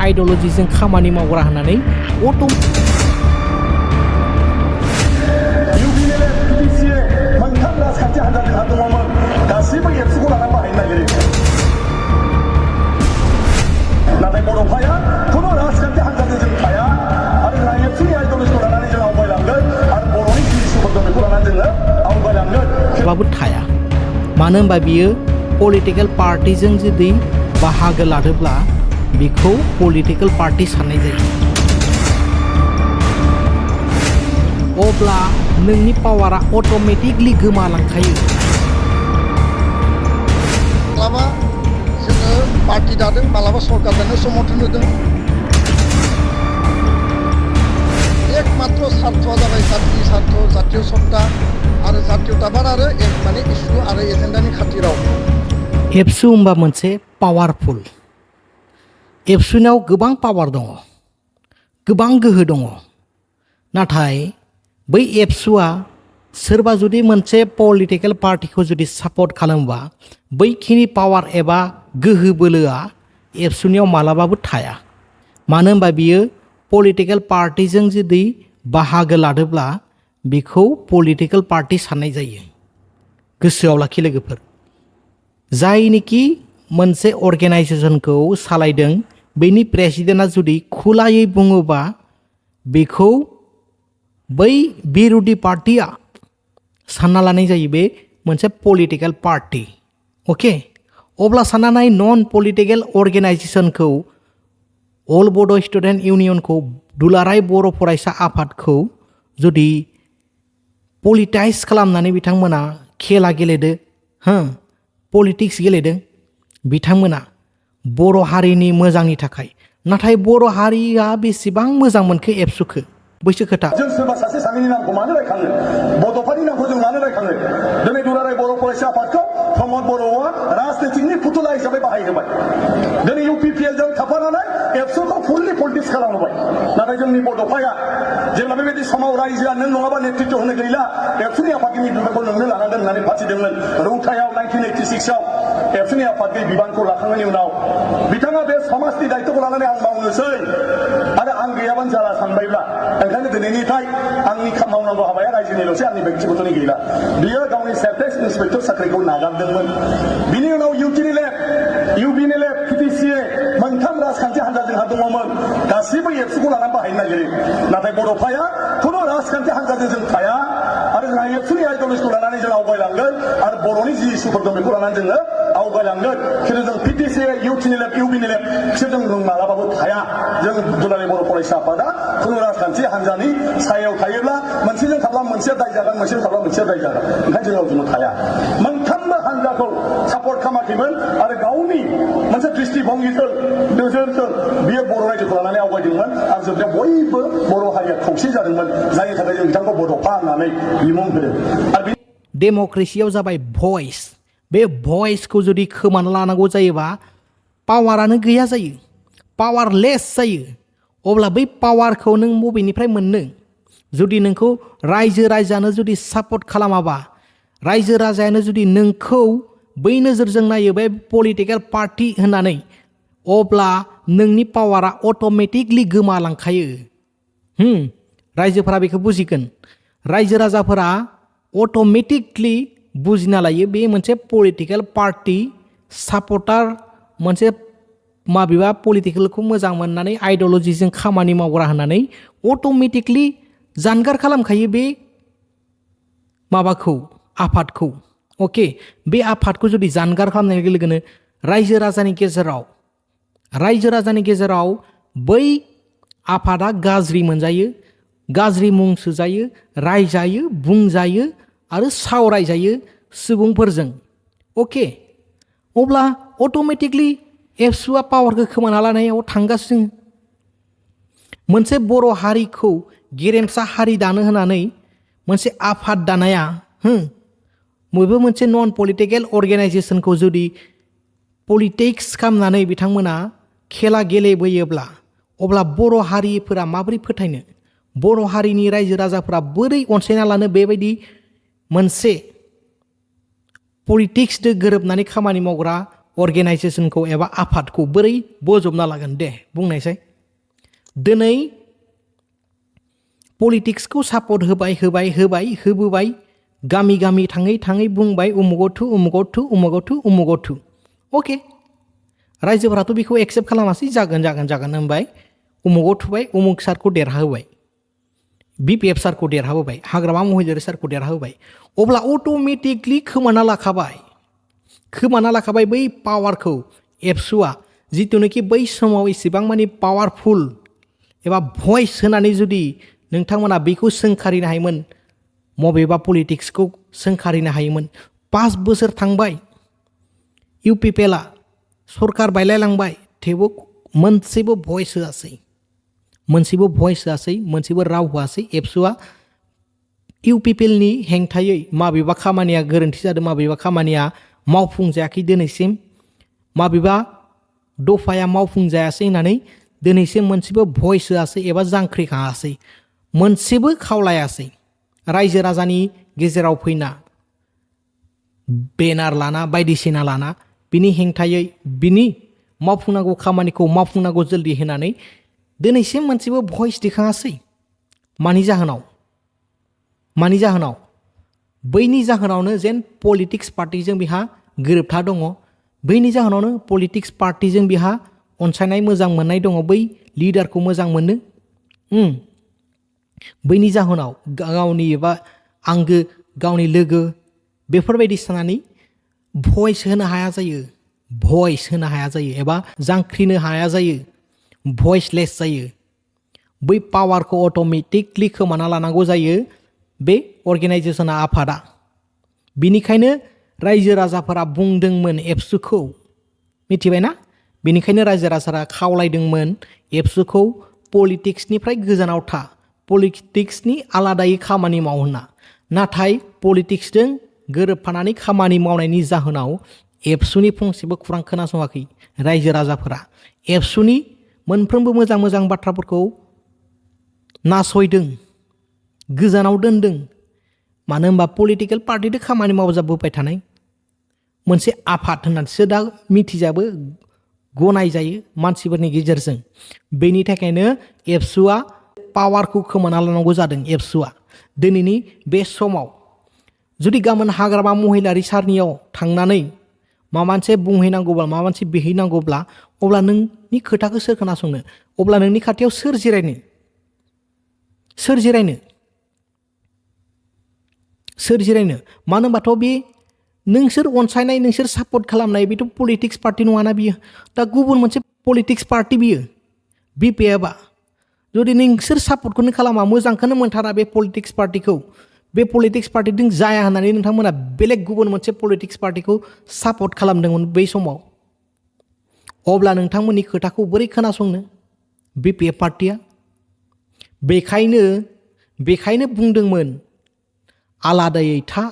आइडिय'लजिजों खामानि मावग्रा होननानै बाबो थाया मानो होनबा बियो पलिटिकल पार्टीजों जुदि बाहागो लादोंब्ला बेखौ पलिटिकल पार्टी साननाय जायो अब्ला नोंनि पावारा अट'मेटिकलि गोमालांखायो मालाबा जोङो पार्टी दादों मालाबा सरकार दानो समर्थन होदों एकमात्र सार्थआ जाबाय जातिनि सार्थ जातीय सत्ता आरो जातीयताबाद आरो माने इसु आरो एजेन्डानि खाथिराव एबसु होनबा मोनसे पावारफुल एबसुनाव गोबां पावार दङ गोबां गोहो दङ नाथाय बै एबसुआ सोरबा जुदि मोनसे पलिटिकल पार्टीखौ जुदि सापर्ट खालामोबा बैखिनि पावार एबा गोहो बोलोआ एबसुनियाव मालाबाबो थाया मानो होनबा बियो पलिटिकल पार्टीजों जुदि बाहागो लादोंब्ला बेखौ पलिटिकल पार्टी साननाय जायो गोसोआव लाखि लोगोफोर जायनिखि मोनसे अर्गेनाइजेसनखौ सालायदों बेनि प्रेसिडेन्टआ जुदि खुलायै बुङोबा बेखौ बै बिरोधी पार्टीया सानना लानाय जायो बे मोनसे पलिटिकल पार्टी अके अब्ला सानना नाय नन पलिटिकल अर्गेनाइजेसनखौ अल बड' स्टुडेन्ट इउनियनखौ दुलाराय बर' फरायसा आफादखौ जुदि पलिटाइज खालामनानै बिथांमोना खेला गेलेदो पलिटिक्स गेलेदों बिथांमोना बर' हारिनि मोजांनि थाखाय नाथाय बर' हारिया बेसेबां मोजां मोनखो एबसुखौ बैसो खोथा जों सोरबा सासे सानैनि नामखौ मानो रायखाङो बड'फानि नामखौ जों मानो रायखाङो दिनै दुलाराय बर' फरायसा आफादखौ प्रमद बर'आ राजनितिकनि फुथुला हिसाबै बाहायहोबाय दिनै UPPL जों थाफानानै एबसुखौ फुललि पलिटिक्स खालामहोबाय नाथाय जोंनि बड'फाया जेब्ला बेबायदि समाव रायजोआ नों नङाबा नेतृत्व होनो गैला एबसुनि आफादगिरि बिबानखौ नोंनो लानांगोन होननानै फाथिदोंमोन रौथायाव 1986आव एबसुनि आफादगिरि बिबानखौ लाखांनायनि उनाव बिथाङा बे समाजनि दायित्वखौ लानानै आं मावनोसै आरो आं गैयाबानो जाला सानबायब्ला ओंखायनो दिनैनिफ्राय आंनि मावनांगौ हाबाया रायजोनिल'सै आंनि व्यक्तिगतनि गैला बियो गावनि सेल्फ इन्सपेक्टर साख्रिखौ नागारदोंमोन बिनि उनाव UBNLF PTCA मोनथाम राजखान्थि हान्जाजोंहा दङमोन गासिबो एबसुखौ लानानै बाहायनो नागिरो नाथाय बड'फाया खुनु राजखान्थि हान्जाजों जों थाया आरो जोंहा एबसुनि आइडिय'लजिखौ लानानै जों आवगायलांगोन आरो बर'नि जि इसुफोर दं बेखौ लानानै जोङो आवगायलांगोन खिन्थु जों PTCA UBNLF बिसोर जों मालाबाबो थाया जों दुलाराय बर' फरायसा आफादा खुनु राजखान्थि हान्जानि सायाव थायोब्ला मोनसेजों थाब्ला मोनसेया दाय जागोन मोनसेजों थाब्ला मोनसेया दाय जागोन ओंखायनो जों थाया मोनथामबो हान्जाखौ सापर्ट खालामाखैमोन आरो गावनि मोनसे दृष्टिभंगिजों नोजोरजों बियो बर' रायजोखौ लानानै आवगायदोंमोन आरो जोबनायाव बयबो बर' हारिया खौसे जादोंमोन जायनि थाखाय जों बिथांखौ बड'फा होननानै बिमुं होदों आरो डेम'क्रेसियाव जाबाय भइस बे भइसखौ जुदि खोमाना लानांगौ जायोबा पावारानो गैया जायो पावारलेस जायो अब्ला बै पावारखौ नों बबेनिफ्राय मोननो जुदि नोंखौ रायजो राजानो जुदि सापर्ट खालामाबा रायजो राजायानो जुदि नोंखौ बै नोजोरजों नायो बे पलिटिकेल पार्टी होननानै अब्ला नोंनि पावारा अट'मेटिकलि गोमालांखायो रायजोफोरा बेखौ बुजिगोन रायजो राजाफोरा अट'मेटिकलि बुजिना लायो बे मोनसे पलिटिकेल पार्टी सापर्टार मोनसे माबेबा पलिटिकेलखौ मोजां मोननानै आइडिय'लजिजों खामानि मावग्रा होननानै अट'मेटिकलि जानगार खालामखायो बे माबाखौ आफादखौ अके बे आफादखौ जुदि जानगार खालामनाय लोगो लोगोनो रायजो राजानि गेजेराव बै आफादा गाज्रि मोनजायो गाज्रि मुं सुजायो रायजायो बुंजायो आरो सावरायजायो सुबुंफोरजों अके अब्ला अट'मेटिकलि एबसुआ पावारखौ खोमाना लानायाव थांगासिनो मोनसे बर' हारिखौ गेरेमसा हारि दानो होनानै मोनसे आफाद दानाया बयबो मोनसे नन पलिटिकेल अर्गेनाइजेसनखौ जुदि पलिटिक्स खालामनानै बिथांमोना खेला गेलेबोयोब्ला अब्ला बर' हारिफोरा माबोरै फोथायनो बर' हारिनि रायजो राजाफोरा बोरै अनसायना लानो बेबायदि मोनसे पलिटिक्सजों गोरोबनानै खामानि मावग्रा अर्गेनाइजेसनखौ एबा आफादखौ बोरै बजबना लागोन दे बुंनायसाय दिनै पलिटिक्सखौ सापर्ट होबोबाय गामि गामि थाङै बुंबाय उमुगथु अके रायजोफोराथ' बेखौ एक्सेप्ट खालामासै जागोन होनबाय उमुगाव थुबाय उमुग सारखौ देरहाहोबाय BPF सारखौ देरहाहोबाय हाग्रामा महिलारि सारखौ देरहाहोबाय अब्ला अट'मेटिकलि खोमाना लाखाबाय बै पावारखौ एबसुआ जिथुनाखि बै समाव इसेबां मानि पावारफुल एबा भइस होनानै जुदि नोंथांमोना बेखौ सोंखारिनो हायोमोन मबेबा पलिटिक्सखौ सोंखारिनो हायोमोन 5 बोसोर थांबाय UPPLआ सरकार बायलायलांबाय थेवबो मोनसेबो भइस होआसै मोनसेबो राव होआसै एबसुआ UPPLनि हेंथायै माबेबा खामानिया गोरोन्थि जादों माबेबा खामानिया मावफुंजायाखै दिनैसिम माबेबा दफाया मावफुंजायासै होननानै दिनैसिम मोनसेबो भइस होआसै एबा जांख्रिखाङासै मोनसेबो खावलायासै रायजो राजानि गेजेराव फैना बेनार लाना बायदिसिना लाना बिनि हेंथायै बिनि मावफुंनांगौ खामानिखौ मावफुंनांगौ जल्दि होनानै दिनैसिम मोनसेबो भइस दिखाङासै मानि जाहोनाव बैनि जाहोनावनो जेन पलिटिक्स पार्टिजों बिहा गोरोबथा दङ बैनि जाहोनावनो पलिटिक्स पार्टिजों बिहा अनसायनाय मोजां मोननाय दङ बै लिडारखौ मोजां मोनो बैनि जाहोनाव गावनि एबा आंगो गावनि लोगो बेफोरबायदि साननानै भइस होनो हाया जायो एबा जांख्रिनो हाया जायो भइसलेस जायो बै पावारखौ अट'मेटिकलि खोमाना लानांगौ जायो बे अर्गेनाइजेसना आफादा बिनिखायनो रायजो राजाफोरा बुंदोंमोन एबसुखौ मिथिबायना बिनिखायनो रायजो राजाफोरा खावलायदोंमोन एबसुखौ पलिटिक्सनिफ्राय गोजानाव था पलिटिक्सनि आलादायै खामानि माव होनना नाथाय पलिटिक्सजों गोरोबफानानै खामानि मावनायनि जाहोनाव एबसुनि फंसेबो खुरां खोनासङाखै रायजो राजाफोरा एबसुनि मोनफ्रोमबो मोजां बाथ्राफोरखौ नासयदों गोजानाव दोनदों मानो होनबा पलिटिकेल पार्टिजों खामानि मावजाबोबाय थानाय मोनसे आफाद होननानैसो दा मिथिजाबो गनायजायो मानसिफोरनि गेजेरजों बेनि थाखायनो एबसुआ पावारखौ खोमाना लानांगौ जादों एबसुआ दिनैनि बे समाव जुदि गाबोन हाग्रामा महिलारि सारनियाव थांनानै माबा मोनसे बुंहैनांगौब्ला माबा मोनसे बिहैनांगौब्ला अब्ला नोंनि खोथाखौ सोर खोनासंनो अब्ला नोंनि खाथियाव सोर जिरायनो मानो होनबाथ' बे नोंसोर अनसायनाय नोंसोर सापर्ट खालामनाय बेथ' पलिटिक्स पार्टि नङाना बियो दा गुबुन मोनसे पलिटिक्स पार्टि बियो BPFआ जुदि नोंसोर सापर्टखौनो खालामा मोजांखौनो मोनथारा बे पलिटिक्स पार्टिजों जाया होननानै नोंथांमोना बेलेग गुबुन मोनसे पलिटिक्स पार्टिखौ सापर्ट खालामदोंमोन बै समाव अब्ला नोंथांमोननि खोथाखौ बोरै खोनासंनो BPF पार्टिया बेखायनो बुंदोंमोन आलादायै था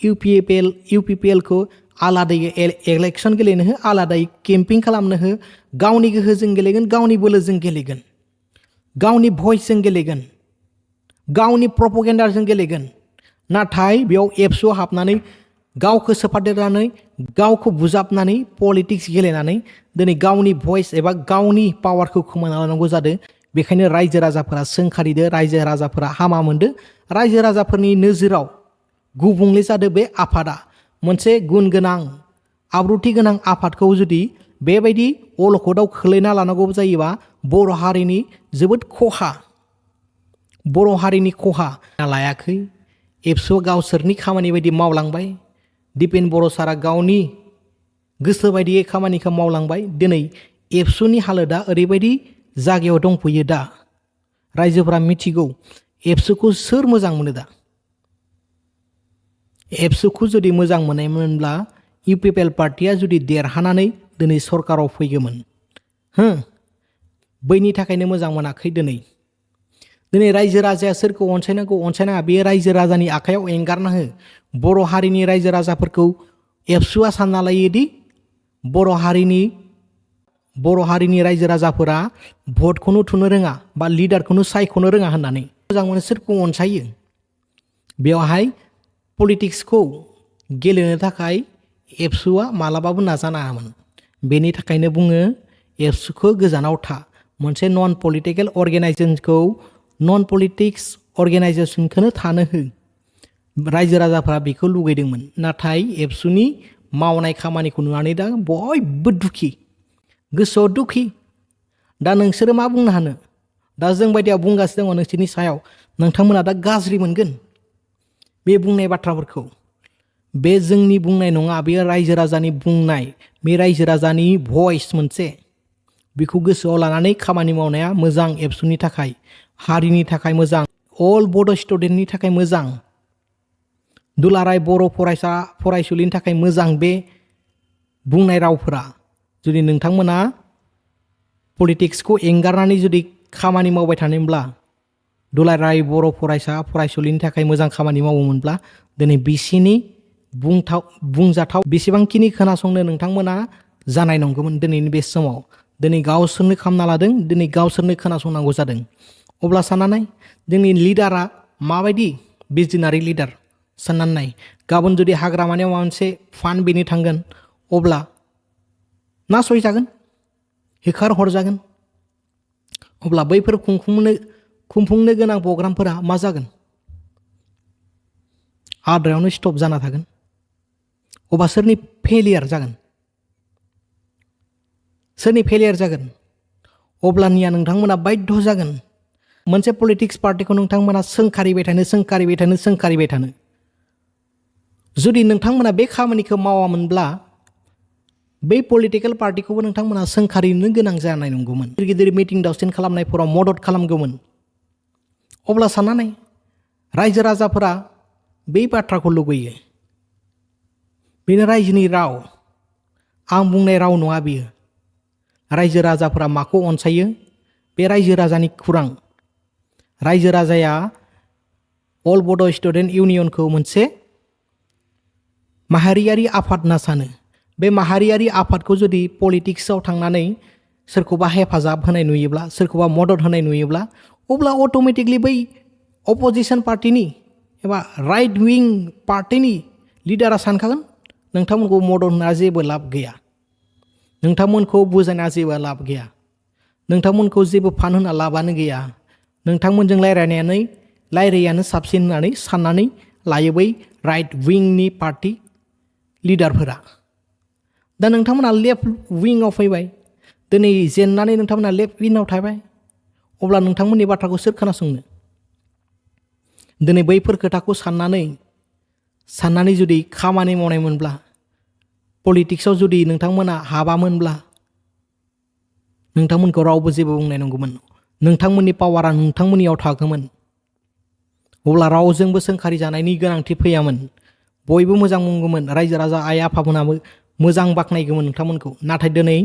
UPPLखौ आलादायै इलेक्सन गेलेनो हो आलादायै केम्पिं खालामनो हो गावनि गोहोजों गेलेगोन गावनि बोलोजों गेलेगोन गावनि भइसजों गेलेगोन गावनि प्रपगेन्डाजों गेलेगोन नाथाय बेयाव एबसुआव हाबनानै गावखौ सोफादेरनानै गावखौ बुजाबनानै पलिटिक्स गेलेनानै दिनै गावनि भइस एबा गावनि पावारखौ खोमाना लानांगौ जादों बेखायनो रायजो राजाफोरा सोंखारिदो रायजो राजाफोरा हामा मोनदो रायजो राजाफोरनि नोजोराव गुबुंले जादों बे आफादा मोनसे गुन गोनां आब्रुथि गोनां आफादखौ जुदि बेबायदि अलखदाव खोलैना लानांगौ जायोबा बर' हारिनि जोबोद खहा लायाखै एबसुआ गावसोरनि खामानि बायदि मावलांबाय दिपेन बर' सारा गावनि गोसो बायदियै खामानिखौ मावलांबाय दिनै एबसुनि हालोदा ओरैबायदि जायगायाव दंफैयो दा रायजोफोरा मिथिगौ एबसुखौ सोर मोजां मोनो दा एबसुखौ जुदि मोजां मोननायमोनब्ला UPPL पार्टिया जुदि देरहानानै दिनै सरकाराव फैगौमोन बैनि थाखायनो मोजां मोनाखै दिनै रायजो राजाया सोरखौ अनसायनांगौ अनसायनाङा बे रायजो राजानि आखायाव एंगारना हो बर' हारिनि रायजो राजाफोरखौ एबसुआ सानना लायोदि बर' हारिनि रायजो राजाफोरा भटखौनो थुनो रोङा बा लिडारखौनो सायख'नो रोङा होननानै मोजां मोनो सोरखौ अनसायो बेवहाय पलिटिक्सखौ गेलेनो थाखाय एबसुआ मालाबाबो नाजानाङामोन। बेनि थाखायनो बुङो एबसुखौ गोजानाव था। मोनसे नन पलिटिकेल अर्गेनाइजेसनखौ नन पलिटिक्स अर्गेनाइजेसनखौनो थानो हो। रायजो राजाफ्रा बेखौ लुगैदोंमोन। नाथाय एबसुनि मावनाय खामानिखौ नुनानै दा बयबो दुखि, गोसोआव दुखि। दा नोंसोरो मा बुंनो हानो? दा जों बायदिया बुंगासिनो दङ नोंसोरनि सायाव, नोंथांमोना दा गाज्रि मोनगोन बे बुंनाय बाथ्राफोरखौ। बे जोंनि बुंनाय नङा, बे रायजो राजानि बुंनाय, बे रायजो राजानि भइस मोनसे। बेखौ गोसोआव लानानै खामानि मावनाया मोजां एबसुनि थाखाय, हारिनि थाखाय मोजां, अल बड' स्टुडेन्टनि थाखाय मोजां, दुलाराय बर' फरायसा फरायसुलिनि थाखाय मोजां बे बुंनाय रावफोरा। जुदि नोंथांमोना पलिटिक्सखौ एंगारनानै जुदि खामानि मावबाय थानोब्ला, दुलाराय बर' फरायसा फरायसुलिनि थाखाय मोजां खामानि मावोमोनब्ला दिनै बिसिनि बुंजाथाव बेसेबांखिनि खोनासंनो नोंथांमोना जानाय नंगौमोन दिनैनि बे समाव। दिनै गावसोरनो खालामना लादों, दिनै गावसोरनो खोनासंनांगौ जादों। अब्ला साननानै जोंनि लिडारा माबायदि भिजनारि लिडार साननानै नाय। गाबोन जुदि हाग्रामानियाव माबा मोनसे फान्ड बेनो थांगोन, अब्ला नासयजागोन, होखार हरजागोन। अब्ला बैफोर खुंफुंनो गोनां प्रग्रामफोरा मा जागोन? आद्रायावनो स्टप जाना थागोन। अब्ला सोरनि फेलियार जागोन? सोरनि फेलियार जागोन? अब्लानिया नोंथांमोना बाध्य जागोन मोनसे पलिटिक्स पार्टिखौ नोंथांमोना सोंखारिबाय थानो। जुदि नोंथांमोना बे खामानिखौ मावामोनब्ला बै पलिटिकेल पार्टिखौबो नोंथांमोना सोंखारिनो गोनां जानाय नंगौमोन। गिदिर गिदिर मिटिं दावथिं खालामनायफोराव मदद खालामगौमोन। अब्ला साननानै रायजो राजाफोरा बै बाथ्राखौ लुगैयो। बेनो रायजोनि राव, आं बुंनाय राव नङा बियो। रायजो राजाफोरा माखौ अनसायो? बे रायजो राजानि खुरां। रायजो राजाया अल बड' स्टुडेन्ट इउनियनखौ मोनसे माहारियारि आफाद होनना सानो। बे माहारियारि आफादखौ जुदि पलिटिक्सआव थांनानै सोरखौबा हेफाजाब होनाय नुयोब्ला, सोरखौबा मदद होनाय नुयोब्ला, अब्ला अट'मेटिकलि बै अपोजिसन पार्टिनि एबा राइट विं पार्टिनि लिडारा सानखागोन नोंथांमोनखौ मदद होना जेबो लाब गैया, नोंथांमोनखौ बुजायना जेबो लाब गैया, नोंथांमोनखौ जेबो फान होना लाबानो गैया, नोंथांमोनजों रायज्लायानो साबसिन होननानै साननानै लायो बै राइट विंनि पार्टि लिडारफोरा। दा नोंथांमोना लेफ्ट विंआव फैबाय, दिनै जेननानै नोंथांमोना लेफ्ट विंआव थाबाय, अब्ला नोंथांमोननि बाथ्राखौ सोर खोनासंनो? दिनै बैफोर खोथाखौ साननानै जुदि खामानि मावनायमोनब्ला, पलिटिक्सआव जुदि नोंथांमोना हाबामोनब्ला, नोंथांमोनखौ रावबो जेबो बुंनाय नंगौमोन। नोंथांमोननि पावारा नोंथांमोननियाव थागौमोन। अब्ला रावजोंबो सोंखारि जानायनि गोनांथि फैयामोन। बयबो मोजां बुंगौमोन, रायजो राजा आइ आफामोनाबो मोजां बाख्नायगौमोन नोंथांमोनखौ। नाथाय दिनै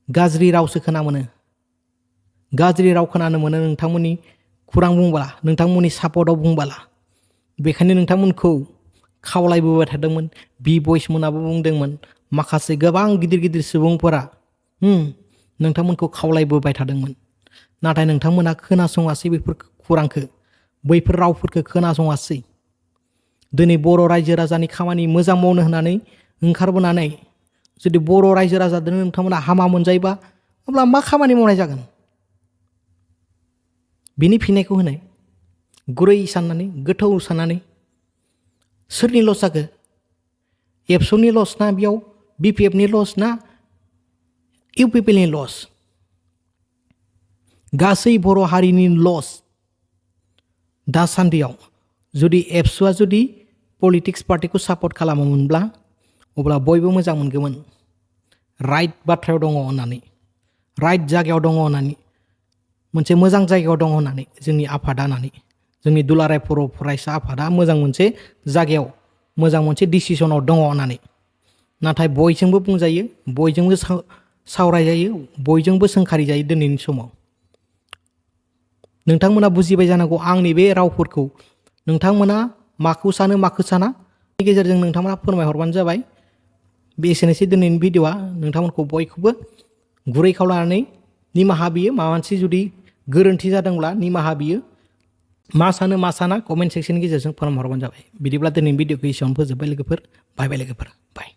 गाज्रि रावसो खोनामोनो। गाज्रि राव खोनानो मोनो नोंथांमोननि खुरां बुंबोला, नोंथांमोननि सापर्टआव बुंबोला। बेखायनो नोंथांमोनखौ खावलायबोबाय थादोंमोन। बि बयस मोनाबो बुंदोंमोन, माखासे गोबां गिदिर गिदिर सुबुंफोरा नोंथांमोनखौ खावलायबोबाय थादोंमोन। नाथाय नोंथांमोना खोनासङासै बेफोर खुरांखौ, बैफोर रावफोरखौ खोनासङासै। दिनै बर' रायजो राजानि खामानि मोजां मावनो होननानै ओंखारबोनानै जुदि बर' रायजो राजाजों नोंथांमोना हामा मोनजायोबा, अब्ला मा खामानि मावनाय जागोन? बिनि फिननायखौ होनाय गुरै साननानै, गोथौ साननानै। सोरनि लस जाखो? एबसुनि लस ना बेयाव BPFनि लस ना UPPनि लस? गासै बर' हारिनि लस। दासान्दियाव जुदि एबसुआ जुदि पलिटिक्स पार्टिखौ सापर्ट खालामोमोनब्ला, अब्ला बयबो मोजां मोनगौमोन। राइट बाथ्रायाव दङ होननानै, राइट जायगायाव दङ होननानै, मोनसे मोजां जायगायाव दङ होननानै, जोंनि आफादा होननानै, जोंनि दुलाराय बर' फरायसा आफादा मोजां मोनसे जायगायाव, मोजां मोनसे डिसिसनाव दङ होननानै। नाथाय बयजोंबो बुंजायो, बयजोंबो सावरायजायो, बयजोंबो सोंखारि जायो दिनैनि समाव। नोंथांमोना बुजिबाय जानांगौ आंनि बे रावफोरखौ। नोंथांमोना माखौ सानो माखौ साना, बेनि गेजेरजों नोंथांमोना फोरमायहरबानो जाबाय। बे एसेनोसै दिनैनि भिडिअ'आ। नोंथांमोनखौ बयखौबो गुरै खावलायनानै निमाहा बियो। माबा मोनसे जुदि गोरोन्थि जादोंब्ला निमाहा बियो। मा सानो मा साना कमेन्ट सेक्सननि गेजेरजों फोरमायहरबानो जाबाय। बिदिब्ला दिनैनि भिडिअ'खौ एसेयावनो फोजोब्बाय लोगोफोर। बाय बाय लोगोफोर, बाय।